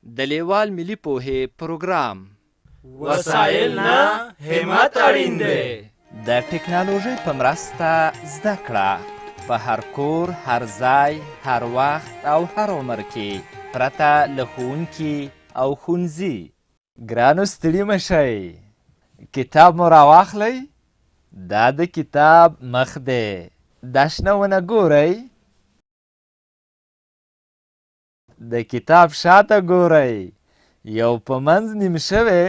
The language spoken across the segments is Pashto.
د لیوال ملي پوهې پروګرام. وسایل نه، همت اړین دی. د ټکنالوژۍ په مرسته زده کړه په هر کور، هر ځای، هر وخت او هر عمر کې، پرته له ښوونکي او ښونځي. ګرانو ستړي مه شئ، کتاب مو راواخلئ، دا د کتاب مخ دی، دا شنه ونه ګورئ؟ د کتاب شاته ګورئ، یو په منځ نیم شوی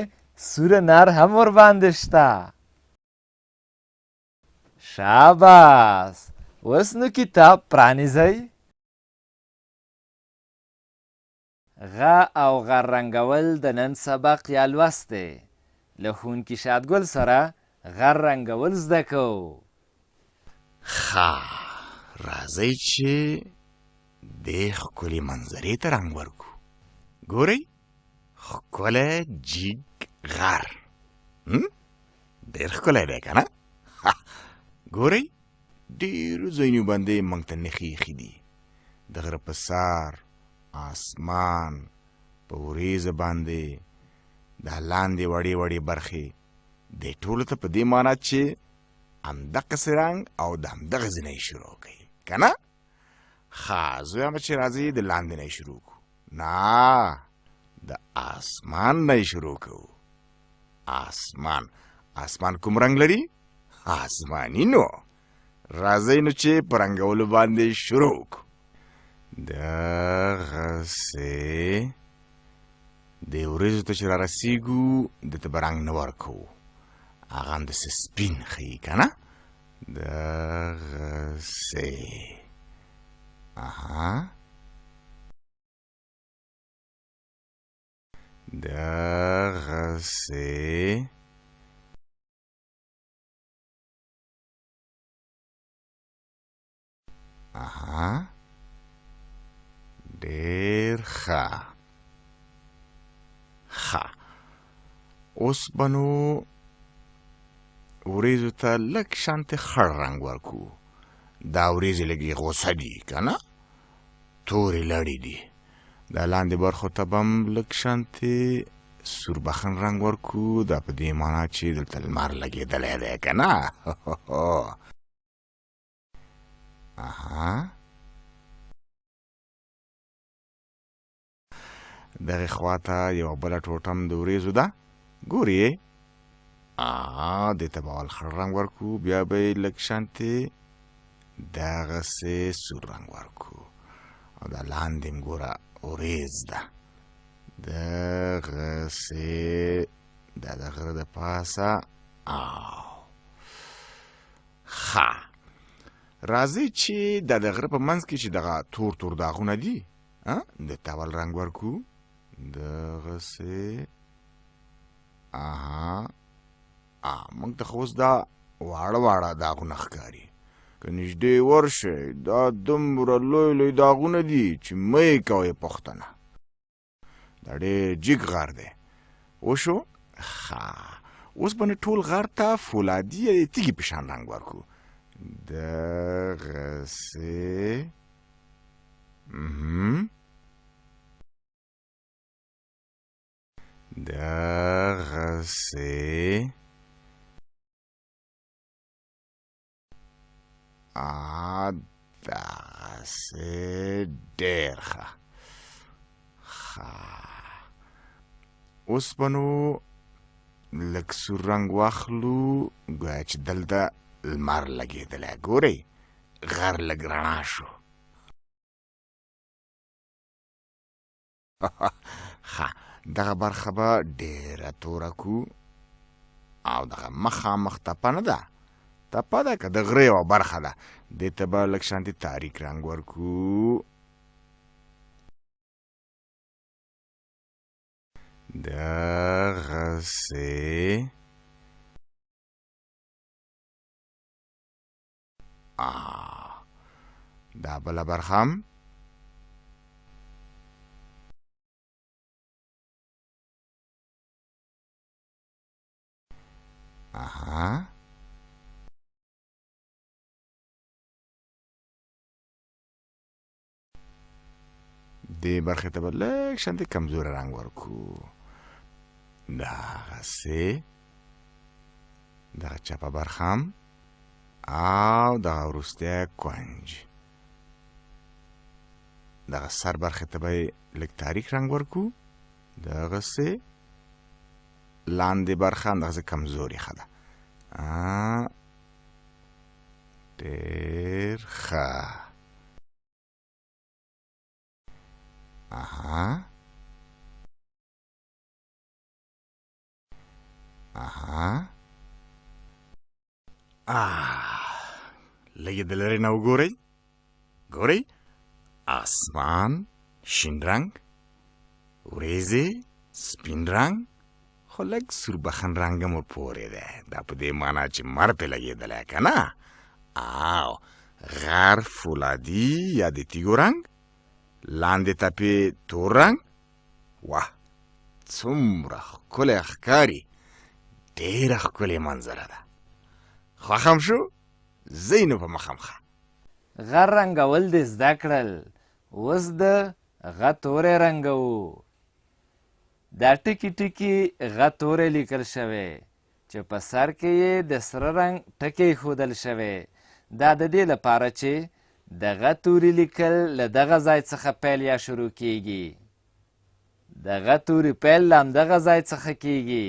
سور انار هم ورباندې شته. شاباس، اوس نو کتاب پرانیزئ. غه او غر رنګول د نن سبق یا لوست دی. له ښوونکي شادګل سره غر رنګول زده کوو. ښه، راځئ چې دې ښکلې منظرې ته رنګ ورکړو. ګورئ، ښکلی جیګ غر، ډېر ښکلی دی که نه؟ ګورئ، ډېرو ځایونو باندې موږ ته نښې ایښي دي، د غره په سر، آسمان، په ورېځه باندې، دا لاندې وړې وړې برخې، دې ټولو ته په دې معنا چې همدقسې رنګ او د همدغه ځای نه یې شروع کړئ که نه؟ ښه زویه چې راځي د لاندې نه یې شروع کړو، نه، د آسمان نه یې شروع کوو. آسمان، آسمان کوم رنګ لري؟ آسماني. نو راځئ نو چې په رنګولو باندې شروع کړو. دغسې د ورځو ته چې را رسېږو، ده ته به رنګ نه ورکوو، هغه همداسې سپین ښیي که نه؟ دغسې، اها، دغسې، اها، ډېر ښه. ښه، اوس به نو ورېځو ته لږ شانتې خړ رنګ ورکو. دا ورېځې لږې غوسه دي که نه، تورې لړې دي. دا لاندې برخو ته به هم لږ شانتې سور بخن رنګ ورکو، دا په دې معنا چې دلته لمر لګېدلی دی که نه؟ اها، دغې خواته یوه بله ټوټه هم د ورېځو ده، ګوري یې؟ دې ته به اول خړ رنګ ورکو، بیا به یې لږ شانتې دغسې سور رنګ ورکو. او دا لاندې هم ګوره ورېځ ده، دغسې دا د غره د پاسه. او ښه، راځئ چې دا د غره په منځ کې چې دغه تور تور داغونه دي، د ته اول رنګ ورکو، دغسې. اها، موږ ته خو اوس دا واړه واړه داغونه ښکاري، که نږدې ورشئ دا دومره لوی لوی داغونه دي چې مه یې کوئ پوښتنه. دا ډېر جګ غر دی. وشو؟ ښه، اوس به نو ټول غر ته فولادي یا د تیږې په شان رنګ ورکړو، دغسې. دغسې، دغسې، ډېر ښه. ښه، اوس به نو لږ سور رنګ واخلو، ګویا چې دلته لمر لګېدلی. ګورئ، غر لږ رڼا شو. ښه، دغه برخه به ډېره توره کو، او دغه مخامخ تپه نه ده، تپه ده که د غره یوه برخه ده، دې ته به لږ شانتې تاریک رنګ ورکو، دغسې. دا بله برخه هم، اها، دې برخې ته به لږ شانتې کمزوری رنګ ورکو، دغسې دغه چپه برخه هم او دغه وروستی کونج، دغه سر برخې ته به یې لږ تاریک رنګ ورکو، دغسې لاندې برخه هم دغسې کمزورې ښه ده. ډېر ښه. اها اها لږ د لرې نه وګورئ، ګورئ آسمان شین رنګ، ورېځې سپین رنګ، خو لږ سور بخن رنګ هم ورپورې دی. دا په دې معنا چې مر پرې لګېدلی که نه؟ او غر فولادي یا د تیږو رنګ، لاندې تپې تور رنګ. واه څومره ښکلی ښکاري، ډېره ښکلې منظره ده. خوښ هم شو، ځئ نو په مخه مخه. غر رنګول دې زده کړل، اوس د غ توری رنګوو. دا ټکي ټکي غ توری لیکل شوی چې په سر کې یې د سره رنګ ټکی ښودل شوی. دا د دې لپاره چې د غ توري لیکل له دغه ځای څخه پیل یا شروع کیږي. د غ توري پیل له همدغه ځای څخه کیږي.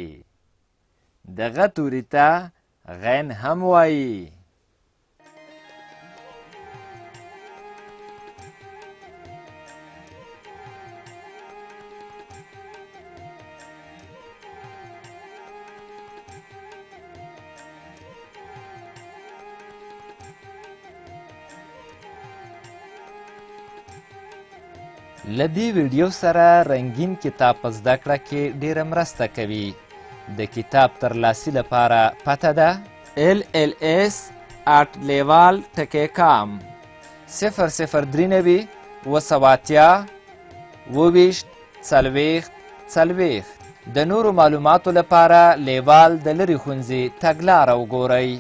د غ توري ته غین هم وایي. له دې ویډیو سره رنګین کتاب په زده کړه کې ډیره مرسته کوي. د کتاب ترلاسي لپاره پته ده lls@leval.com 0093 780 27 40 40. د نورو معلوماتو لپاره لیوال د لرې ښوونځي تګلاره وګورئ.